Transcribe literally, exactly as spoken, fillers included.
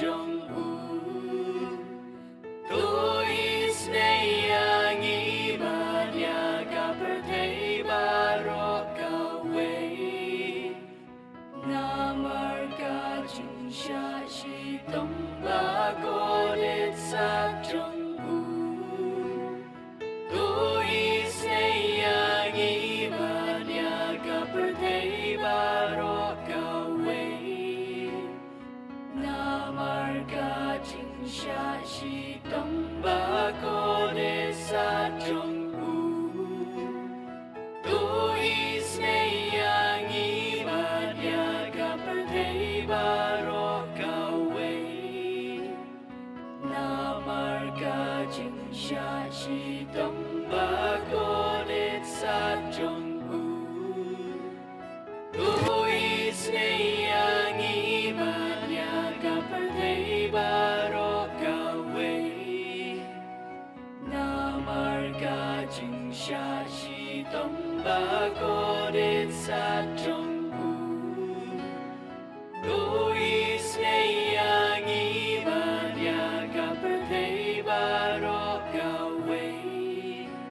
jong u. To isynei ïa ngi bad ïa ka pyrthei baroh kawei. Namar ka jingshah shitom ba kordit sat jong u. To isynei ïa ngi bad ïa ka pyrthei baroh kawei. Namar ka jingshah shitom ba kordit sat jong u. To isynei ïa ngi bad ïa ka pyrthei baroh kawei. Namar ka jingshah shitom ba kordit sat jong u. To isynei ïa ngi bad ïa ka pyrthei baroh kawei. Namar ka jingshah shitom ba kordit sat jong